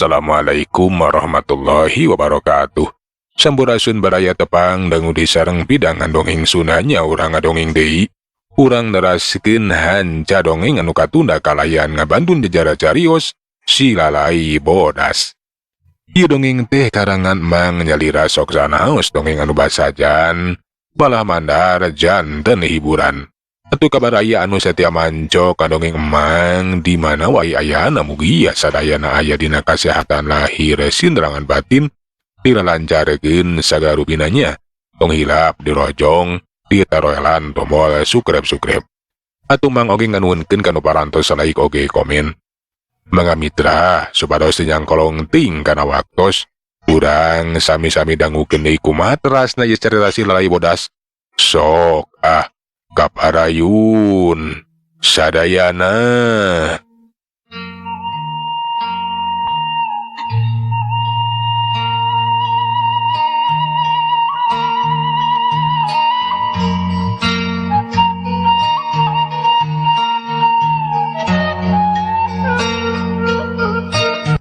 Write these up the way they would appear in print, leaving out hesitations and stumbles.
Assalamualaikum warahmatullahi wabarakatuh. Sampurasun baraya tepang dangu di sareng pidangan dongeng sunanya urang ngadongeng deui. Urang neraskeun hanca dongeng anu katunda kalayan ngabantun jejara carios si Lalai Bodas. Ieu dongeng teh karangan Mang nyalira sok sanaos dongeng anu basajan balah mandar janten hiburan. Atuh kabaraya anu setia manco ka dongeng Emang di mana wae ayana mugia sadayana aya dina kasehatan lahir sinderangan batin dilalancarkeun sagarupinanya. Tong hilap dirojong ditaroelan tombol subscribe. Atuh Mang oge nganuhunkeun kanu parantos like oge komen. Mangga mitra supados teu nyangkolong ting kana waktos urang sami-sami dangukeun deui kumaha terasna ieu carita si Lalai Bodas. Sok ah kaparayun sadayana.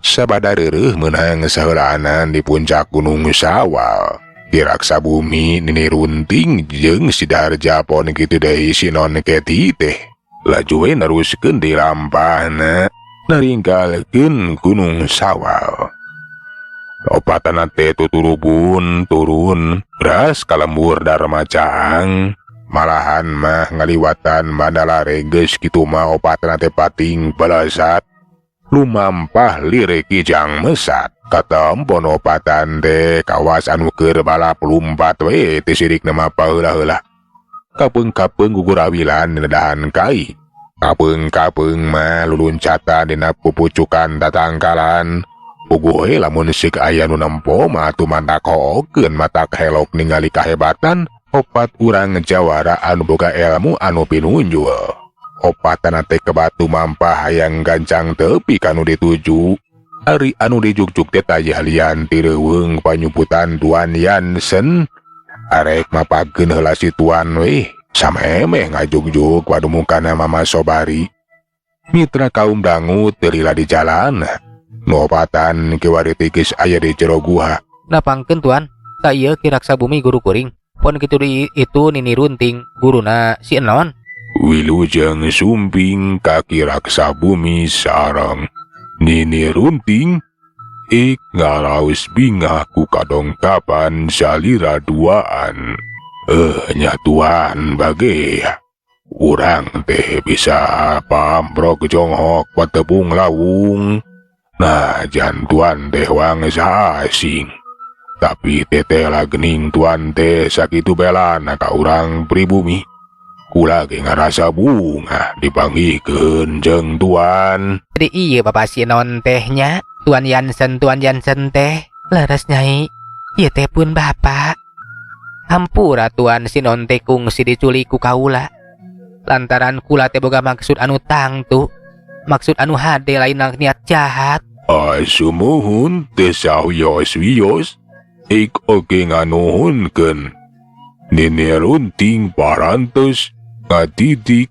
Sabada reureuh meunang saheulaanan di puncak Gunung Sawal. Diraksa bumi Nini Runting jeung Sidaharja pon kitu deui si Non Keti teh. Laju we neruskeun di lampahna naringgalkeun Gunung Sawal. Opatana teh tuturubun turun ras ka lembur Dharma Caang. Malahan mah ngaliwatan Mandala Reges kitu mah opatana teh pating balasat. Lumampah lirik kijang mesat. Katempon opatan teh kawas anu keur balap lumpat we teh sirik nama paheula-heula. Kapeung-kapeung gugurawilan nedahan kai. Kapeung-kapeung mah luluncatan dina pupucukan tatangkalan. Puguh we lamun sik aya nu nempo mah tumantak hookeun matak helok ningali kahebatan opat urang jawara anu boga ilmu anu pinunjul. Opatana teh kebatu mampah hayang gancang tepi kanu dituju. Ari anu dijugjug teh tayah lian ti reuweung panyuputan Tuan Yansen. Arek mapageun heula si Tuan weh, samemeh ngajugjug padumukana Mama Sobari. Mitra kaum dangu teu lila di jalan. Nu opatan kiwari teh geus aya di jero guha. Napangkeun Tuan, ta ieu Ki Raksa Bumi guru kuring. Pon kitu deui itu Nini Runting, guruna si Enon. Wilujeng sumping ka Ki Raksa Bumi sareng Nini Runting ik ngaraos bingah ku kadongkapan salira duaan. Nya Tuan bage urang teh bisa pamprok jonghok patepung lawung. Nah jan Tuan teh wangsa asing. Tapi teteh gening Tuan teh sakitu belana ka urang pribumi. Kula ge ngarasa bunga dipanggihkeun jeung Tuan. Jadi ieu Bapak si Non teh nya, Tuan Yansen, Tuan Yansen teh leres nyai. Ieu teh pun Bapak. Hampura Tuan si Non teh kungsi diculik ku kaula. Lantaran kula teh boga maksud anu tangtu, maksud anu hade lain niat jahat. Sumuhun teu sawios-wios, ik oge nganuhunkeun. Nini Runting parantos ngadidik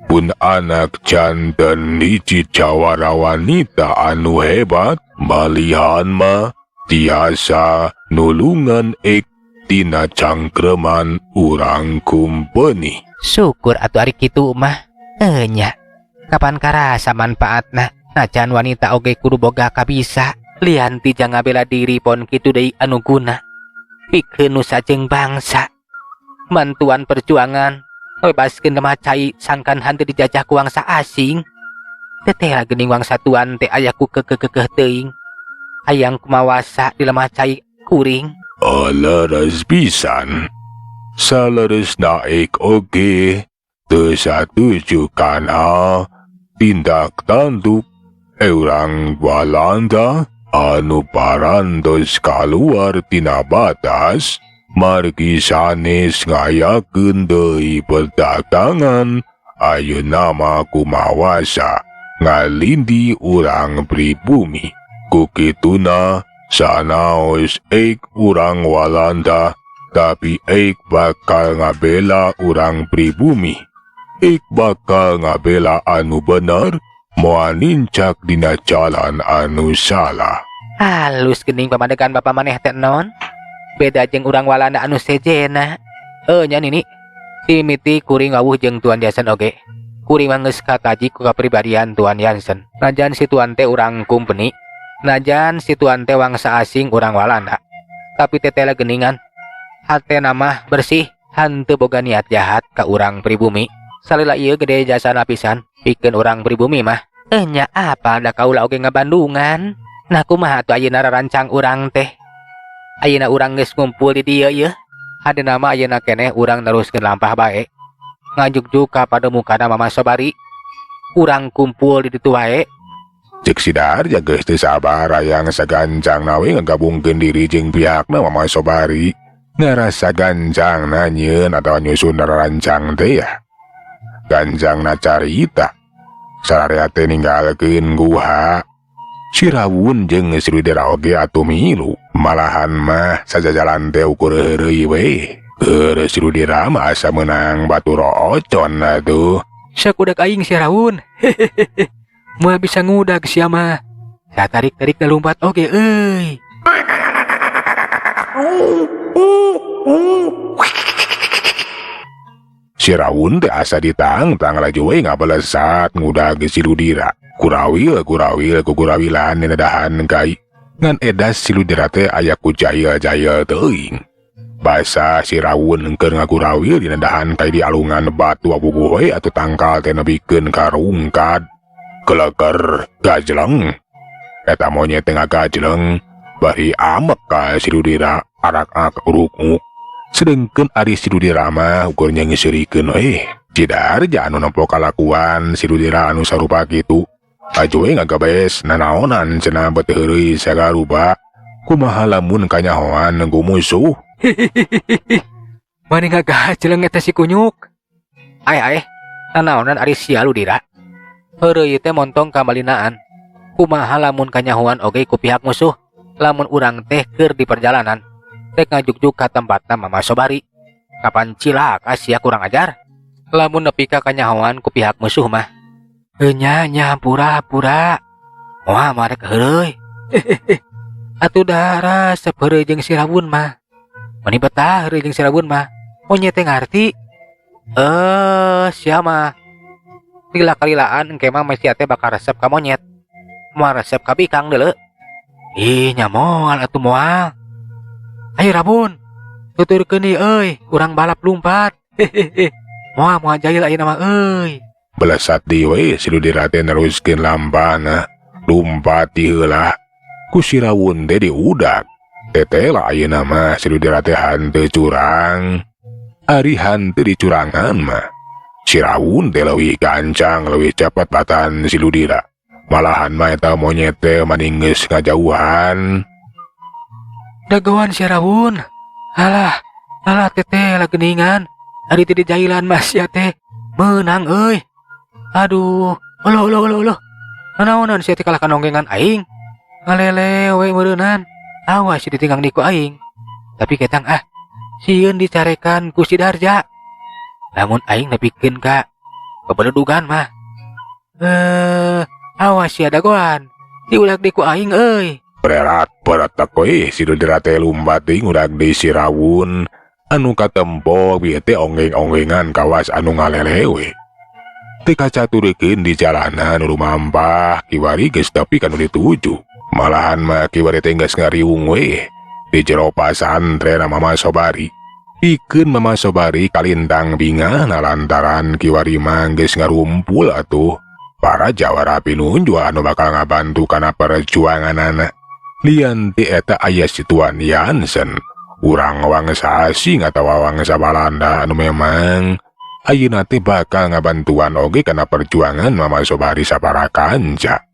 pun anak janten hiji jawara wanita anu hebat. Malihan mah tiasa nulungan ek tina cangkreman urang kumpeni. Syukur atuh ari kitu mah. Nya kapan karasa manfaatna? Najan wanita oge kudu boga kabisa lian ti jangabela diri pon kitu deui anu guna pikeun nusa jeung bangsa. Mantuan perjuangan bebaskeun lemah cai sangkan hanteu dijajah ku wangsa asing. Teteh geuning wangsa tuan teh aya ku kekekekeh teuing. Hayang kumawasa di lemah cai kuring. Leres pisan. Saleres naik oge teu satuju kana tindak tanduk urang Walanda anu parantos kaluar tina batas. Margi sanes ngayakeun deui perdagangan ayeuna mah kumawasa ngalindi urang pribumi. Ku kituna sanaos ek urang Walanda tapi ek bakal ngabela urang pribumi. Ek bakal ngabela anu bener Moal nincak dina jalan anu salah. Halus geuning pamadegan bapa maneh teh non. Beda jeung urang Walanda anu sejena. Nya nini. Timiti kuring wawuh jeung Tuan Jansen oge. Kuring mah geus kataji ku kapribadian Tuan Jansen. Najan si Tuan teh urang kumpeni. Najan si Tuan teh wangsa asing urang Walanda. Tapi tetela geuningan. Hatena mah bersih, hanteu boga niat jahat ka urang pribumi. Salila ieu gede jasa lapisan pikeun urang pribumi mah. Nya apa da kaula oge ngabandungan. Nah kumaha atuh ayeuna rarancang urang teh? Ayeuna urang geus ngumpul di dieu yeuh. Hadena mah ayeuna keneh urang neruskeun lampah bae. Ngajugjug ka pademukana Mama Sobari. Urang kumpul di ditu wae. Cek Sidarja geus teu sabar hayang sagancangna we ngagabungkeun diri jeung pihakna Mama Sobari. Ngarasa gancangna nyieun atawa nyusun rarancang teh ya. Gancangna carita. Sararea teh ninggalkeun guha. Si Rawun jeung si Ludira oge atuh milu. Malahan mah sajajalan teh ukur heureuy we. Keur si Ludira mah asa meunang batu roocon atuh. Sakudak aing si Rawun. Hehehe. Moal bisa ngudag sia mah. Satarik-tarik da lumpat oge euy. Si Rawun teh asa ditangtang laju we ngabalesat ngudag si Ludira. Kurawil kurawil kukurawilan nenedahan kai. Ngan edas si Ludira teh aya ku jayel-jayel teuing. Basa si Rawun keur ngakurawil dinedahan kai di alungan batu abubuh we atuh tangkal teh nebikeun ka rungkad. Keleker gajleng. Eta monyet teh ngagajleng bari amek ka si Ludira arak-ak uruk-uk. Sedengkeun ari si Ludira mah ukur nyeungeurikeun we. Cidarja anu nempo kalakuan si Ludira anu sarupa kitu. Laju we ngagabes nanaonan cenah bet heureuy sagarupa. Kumaha lamun kanyahoan ku musuh? Hihihihi. Mani ngagajleng eta si kunyuk. Ae ae, nanaonan ari sia Ludira. Heureuy teh montong kamalinaan. Kumaha lamun kanyahoan oge ku pihak musuh? Lamun urang teh keur di perjalanan. Rek ngajugjug ka tempatna Mama Sobari. Kapan cilaka sia kurang ajar? Lamun nepi ka kanyahoan ku pihak musuh mah. Nya nya pura-pura. Moal mah rek heureuy. Hehehe. Atuh darah heureuy jeung si Rawun mah. Mani betah heureuy jeung si Rawun mah. Monyet teh ngarti. Sia mah. Lila-kalilaan engke mah sia teh bakal resep ka monyet. Moal resep ka bikang deuleu. Ih nya moal atuh moal. Ayo Rabun, tuturkeun deui euy, urang balap lumpat. Hehehe. Moal moal jahil ayeuna mah euy. Belesat deui we si Ludira teh neruskeun lampahna. Lumpat ti heula. Ku si Rawun teh diudak. Teteh lah ayeuna mah si Ludira teh hanteu curang. Ari hanteu dicurangan mah. Si Rawun teh leuwih gancang, leuwih cepet batan si Ludira. Malahan mah eta monyet teh maning geus ngajauhan. Dagoan si Rawun. Alah, alah teteh lah geningan. Ari teh dijailan mah sia teh meunang euy. Aduh, uluh uluh uluh uluh. Nanaonan sia teh kalah kanonggengan aing. Ngalele we meureunan. Awas si ditinggang di ku aing. Tapi ketang ah, sieun dicarekan ku si Darja. Lamun aing nepikeun ka kebeledugan mah. Awas sia dagoan. Diulag di ku aing euy. Berat berat we si Ludira teh lumpat deui ngudag deui si Rawun. Anu katempo bieu teh onggeng-onggengan kawas anu ngalele we. Teu kacaturkeun di jalanan nu lumampah kiwari geus tepi ka nu dituju. Malahan mah kiwari teh geus ngariung we di jero pasantren Mama Sobari. Pikeun Mama Sobari kalintang bingah lantaran kiwari mah geus ngarumpul atuh para jawara pinunjul anu bakal ngabantu kana perjuanganana. Lian ti eta aya si Tuan Jansen, urang wangsa asing atawa wangsa Balanda anu memang ayeuna teh bakal ngabantuan oge kana perjuangan Mama Sobari sapara kanca.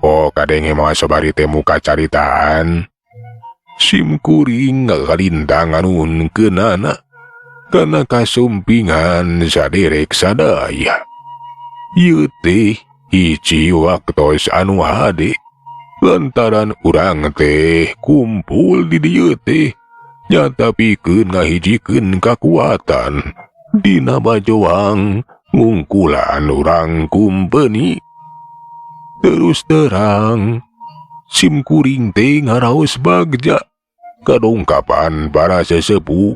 Oh kadenge Mama Sobari teh muka caritaan. Sim kuring ngakalintang nganuhunkeunana kana kasumpingan saderek sadaya. Ieu teh hiji waktos anu hade lantaran urang teh kumpul di dieu teh nyata pikeun ngahijikeun kakuatan dina bajowang ngungkulan urang kumpeni. Terus terang sim kuring teh ngaraos bagja kadongkapan para sesepuh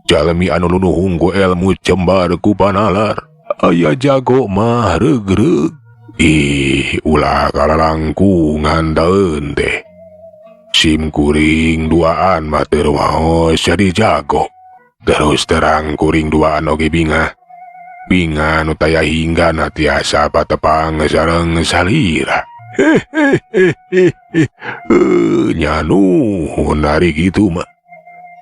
jalmi anu lunuhung ku ilmu jembar ku panalar aya jago mah regreg. Ih, ulah kalalangkungan daeun teh. Sim kuring duaan mah teu rumaos jadi jago. Terus terang kuring duaan oge bingah. Bingah nu taya hingga tiasa patepang sareng salira. Hehehehe. Nya nuhun ari kitu mah.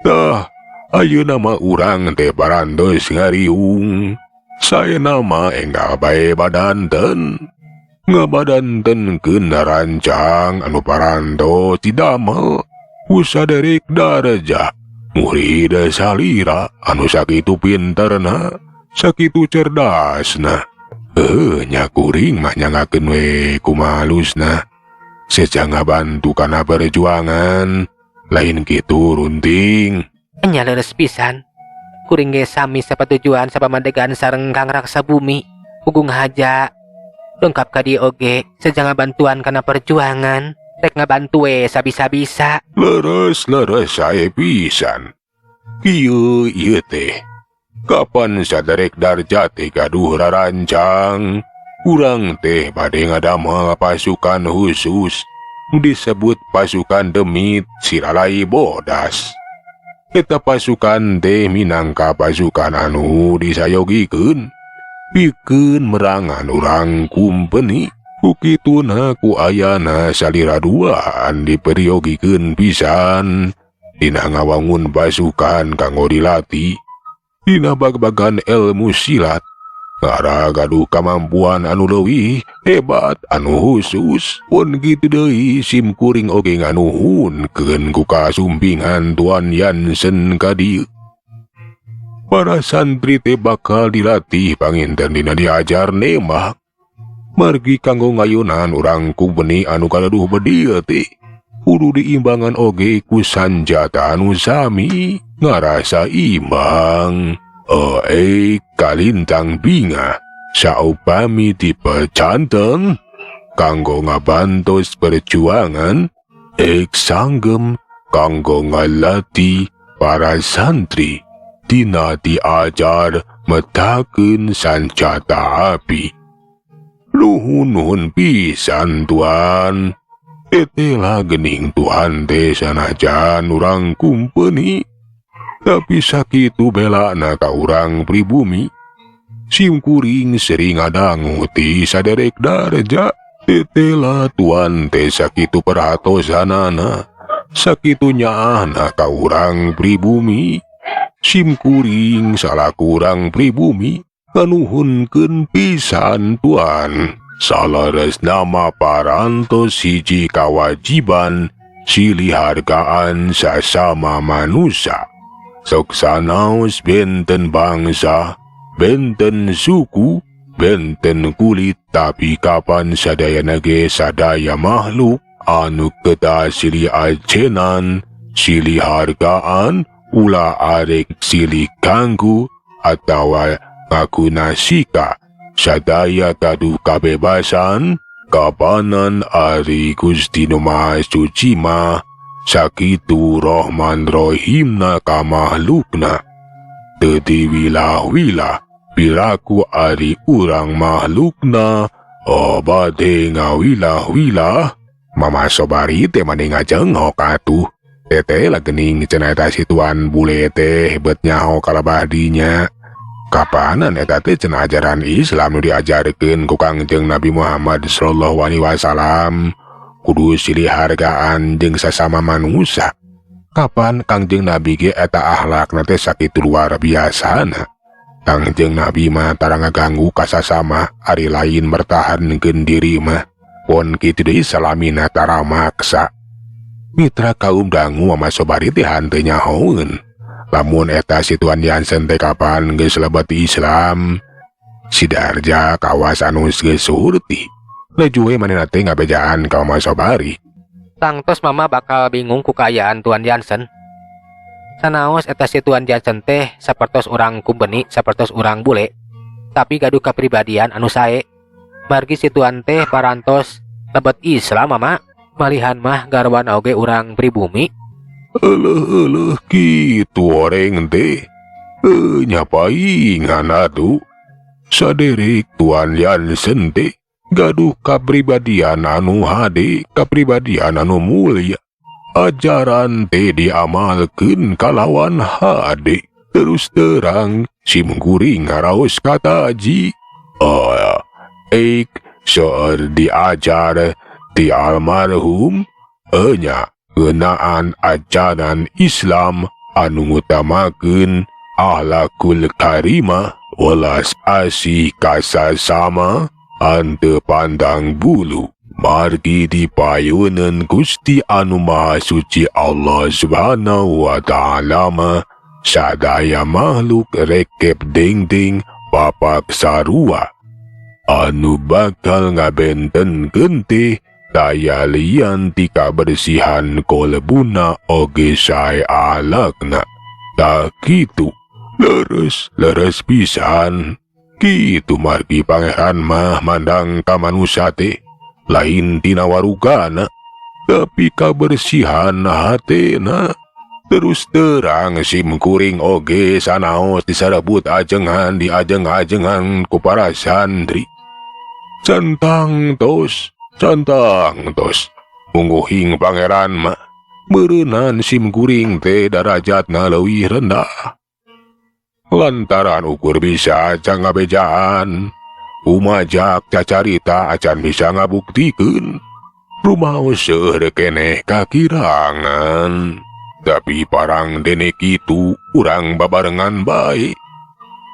Tah, ayeuna mah urang teh parantos ngariung. Saena mah enggal bae badanten. Ngabadantenkeun rancang anu parantos didamel ku saderek Darja. Murid salira anu sakitu pinterna, sakitu cerdasna. Heuh, nya kuring mah nyangakeun we kumaha halusna. Seja ngabantu kana perjuangan, lain kitu runting. Nya leres pisan. Kuring ge sami sapatujuan sapamadegan sareng Kang Raksa Bumi. Pugung haja dongkap ka dieu oge seja ngabantuan kana perjuangan. Rek ngabantu we sabisa-bisa. Leres leres sae pisan. Kieu ieu teh. Kapan saderek Darja teh gaduh rarancang, urang teh bade ngadamel pasukan khusus nu disebut pasukan demit Siralai Bodas. Eta pasukan teh minangka pasukan anu disayogikeun pikeun merangan urang kumpeni. Ku kituna ku ayana salira duaan diperyogikeun pisan dina ngawangun pasukan kanggo dilatih dina bag-bagan ilmu silat. Ngara gaduh kamampuan anu leuwih hebat anu khusus. Pun kitu deui sim kuring oge nganuhunkeun ku kasumpingan Tuan Yansen ka dieu. Para santri teh bakal dilatih panginten dina diajar nembak. Margi kanggo ngayunan urang kumpeni anu kaleduh bedil teh kudu diimbangan oge ku sanjata anu sami ngarasa imbang. Kalintang bingah saupami dipecanten kanggo ngabantos perjuangan ek sanggem kanggo ngalatih para santri dina diajar metakeun sanjata api. Nuhun-nuhun pisan Tuan. Tetela gening Tuan teh sanajan urang kumpeni. Tapi sakitu belana ka urang pribumi. Sim kuring sering ngadangu ti saderek Darja. Tetela Tuan teh sakitu perhatosanana. Sakitu nyaahna ka urang pribumi. Sim kuring salaku urang pribumi kanuhunkeun pisan Tuan. Salares nama parantos hiji kawajiban silih hargaan sasama manusia. Sok sanaos benten bangsa, benten suku, benten kulit, tapi kapan sadayana ge sadaya makhluk anu kedah silih ajenan, silih hargaan, ulah arek silih ganggu atawa ngagunasika. Sadaya gaduh kabebasan, kapanan ari Gusti Nu Maha Suci mah sakitu Rahman Rohimna ka makhlukna. Teu diwilah-wilah piraku ari urang makhlukna bade ngawilah-wilah. Mama Sobari teh mani ngajenghok atuh. Teteh lah gening cenah eta si tuan bule teh bet nyaho kalabadinya. Kapanan eta teh cenah ajaran Islam nu diajarkeun ku Kangjeng Nabi Muhammad sallallahu alaihi wasallam kudu silih hargaan jeung sasama manusia. Kapan Kangjeng Nabi ge eta akhlakna teh sakitu luar biasana. Kangjeng Nabi mah tara ngaganggu ka sasama ari lain mertahankeun diri mah. Pon kitu deui salamina tara maksa. Mitra kaum dangu Mama Sobari teh hanteu nyahoeun. Lamun eta si Tuan Yansen teh kapan geus lebet Islam, si Darja kawas anu geus surti. Lejuwe manehna teh ngabejaan ka Mama Sobari. Tangtos Mama bakal bingung ku kaayaan Tuan Yansen. Sanaos eta si Tuan Yansen teh sapertos urang kumbeni, sapertos urang bule, tapi gaduh kapribadian anu sae. Margi si Tuan teh parantos Lebet Islam Mama. Malihan mah garwana oge urang pribumi. Euleuh euleuh kitu oreng teh. Nya paingan atuh. Saderek Tuan Jansen teh gaduh kapribadian anu hade, kapribadian anu mulia. Ajaran teh diamalkeun kalawan hade. Terus terang sim kuring ngaraos kataji. Ek seueur diajar ti almarhum enya ngeunaan ajaran Islam anu ngutamakeun akhlakul karimah, welas asih kasasama, henteu pandang bulu. Margi dipayuneun Gusti anu Maha Suci Allah Subhanahu wa Ta'ala mah sadaya makhluk rekep dingding papak sarua anu bakal ngabentenkeun teh daya lian ti kabersihan kolebuna oge sae akhlakna. Tah kitu leres leres pisan. Kitu margi Pangeran mah mandang ka manusia teh lain tina warugana tapi kabersihan hatena. Terus terang sim kuring oge sanaos disarebut ajengan diajeng-ajengan ku para santri. Centang tos, centang tos. Mungguhing Pangeran mah meureunan sim kuring teh darajatna leuwih rendah. Lantaran ukur bisa can ngabejaan, umajak cacarita acan bisa ngabuktikeun. Rumaos seueur keneh kakirangan. Tapi parang dene kitu urang babarengan bae.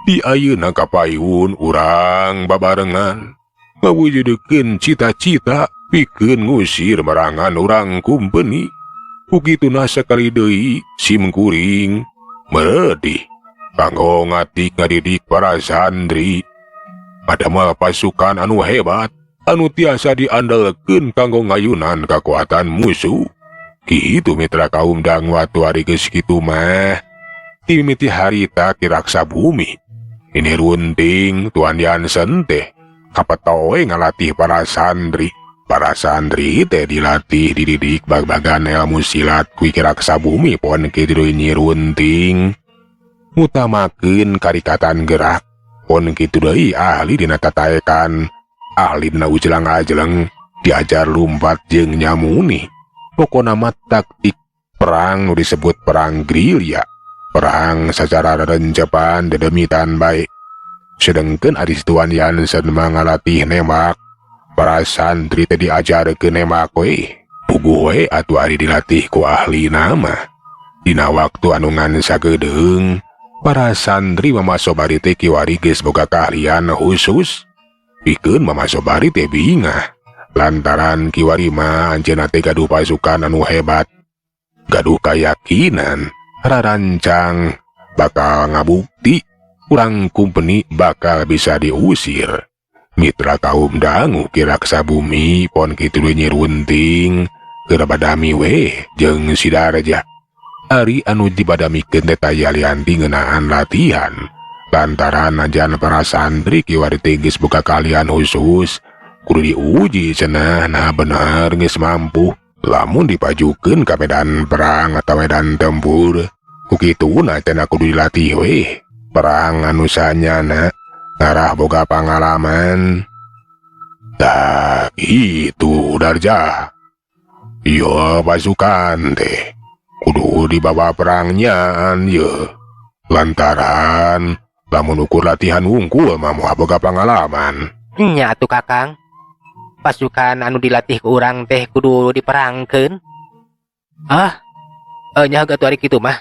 Di ayeuna kapayun urang babarengan ngawujudkeun cita-cita pikeun ngusir merangan urang kumpeni. Ku kituna sakali deui sim kuring meredih kanggo ngatik ngadidik para santri. Padahal pasukan anu hebat anu tiasa diandalkeun kanggo ngayunan kakuatan musuh. Kitu mitra kaum dangu atuh ari geus kitu mah. Timimiti harita Ki Raksa Bumi. Ini runting Tuan Jansen teh kapetoe ngalatih para santri. Para santri teh dilatih dididik bag-bagan ilmu silat ku Ki Raksa Bumi pon kitu Nyi Runting. Ngutamakeun karikatan gerak pon kitu deui ahli dina tataekan, ahli dina ujelang-ajeleng, diajar lumpat jeung nyamuni. Pokona mah taktik perang nu disebut perang gerilya, perang secara rencepan dedemitan bae. Sedengkeun ari Tuan Jansen mah ngalatih nembak, para santri teh diajarkeun nembak we. Puguh we atuh ari dilatih ku ahli mah. Dina waktu anu ngan sagedeung, para santri Mama Sobari teh kiwari geus boga keahlian khusus. Pikeun Mama Sobari teh bingah lantaran kiwari mah anjeunna teh gaduh pasukan anu hebat, gaduh kayakinan rarancang bakal ngabukti urang kumpeni bakal bisa diusir. Mitra kaum dangu Ki Raksa Bumi pon kitu Nyi Runting keur badami we jeung Sidarja. Ari anu dibadamikeun teh taya lian ti ngeunaan latihan. Lantaran ajan para santri kiwari teh geus boga keahlian khusus, kudu diuji cenah nah bener geus mampu lamun dipajukeun ka medan perang atau medan tempur. Ku kituna cenah kudu dilatih we perang anu sanyana ngarah boga pangalaman. Tah kitu Darja. Yo pasukan teh kudu dibawa perangnyaan ye. Lantaran lamun ukur latihan wungkul mah moal boga pangalaman. Nya atuh Kakang. Pasukan anu dilatih ku urang teh kudu diperangkeun. Ah, nya gatuh ari kitu mah.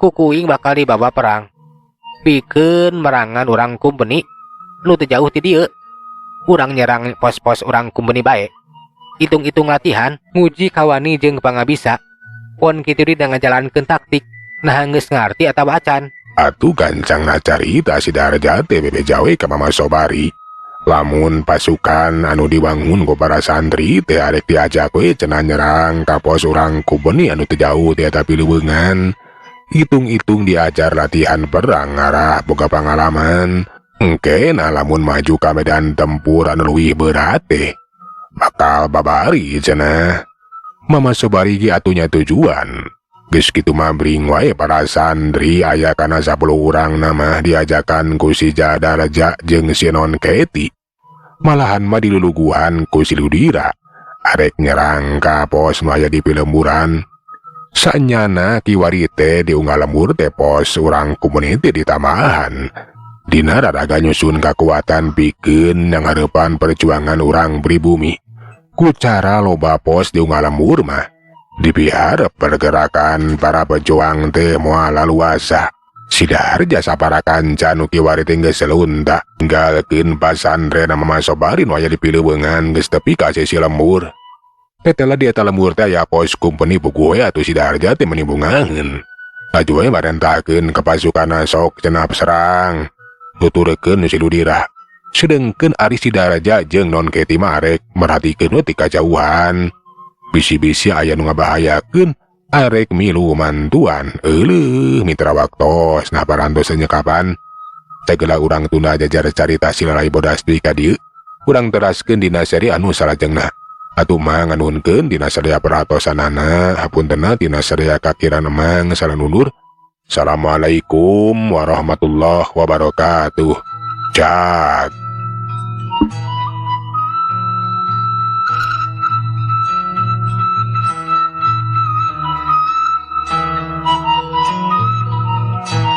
Ku kuing bakal dibawa perang. Pikeun merangan urang kumpeni nu teu jauh ti dieu. Urang nyerang pos-pos urang kumpeni bae. Hitung-hitung latihan nguji kawani jeung pangabisa. Pon kitu di ngajalankeun taktik. Nah geus ngarti atawa acan. Atuh gancang carita si Darja teh bebeja we ka Mama Sobari. Lamun pasukan anu dibangun ku para santri teh arek diajak we cenah nyerang ka pos urang kumpeni anu teu jauh teh tapi leuweungan. Hitung-hitung diajar latihan perang ngarah boga pangalaman. Engke nah lamun maju ka medan tempur anu leuwih berat teh Bakal babari cenah. Mama Sobari ge atuh nya tujuan. Geus kitu mah bring wae para santri aya kana 10 urang nama diajakan ku si Jadarja jeung si Non Keti. Malahan mah diluluguhan ku si Ludira. Arek nyerang ka pos nu aya di pilemburan. Sanyana kiwari teh di unggal lembur teh pos urang komuniti ditambahan. Dina raraga nyusun kakuatan pikeun yang hareupan perjuangan urang pribumi. Ku cara loba pos di unggal lembur mah dipiharep pergerakan para pejuang teh moal laluasa. Sidaharja sapara kanca nu kiwari teh geus selunta ninggalkeun pasantren Mama Sobari nu aya di pileuweungan geus tepi ka sisi lembur. Tetela di eta lembur teh aya pos kumpeni puguh we atuh Sidaharja teh menimbungaheun. Laju we marentakeun ka pasukanna sok cenah serang. Tuturkeun si Ludira. Sedengkeun ari Sidaharja jeung Non Keti mah arek merhatikeun we ti kajauhan. Bisi-bisi aya nu ngabahayakeun arek milu mantuan. Euleuh mitra waktos nah parantos nyekapan. Segala urang tunda jajar carita silalai bodas deui ka dieu. Urang teraskeun dina seri anu salajengna. Atuh mah nganuhunkeun dina sadaya perhatosanana, hapuntenna dina sadaya kakiran emang salanunur. Assalamualaikum warahmatullahi wabarakatuh. Jag.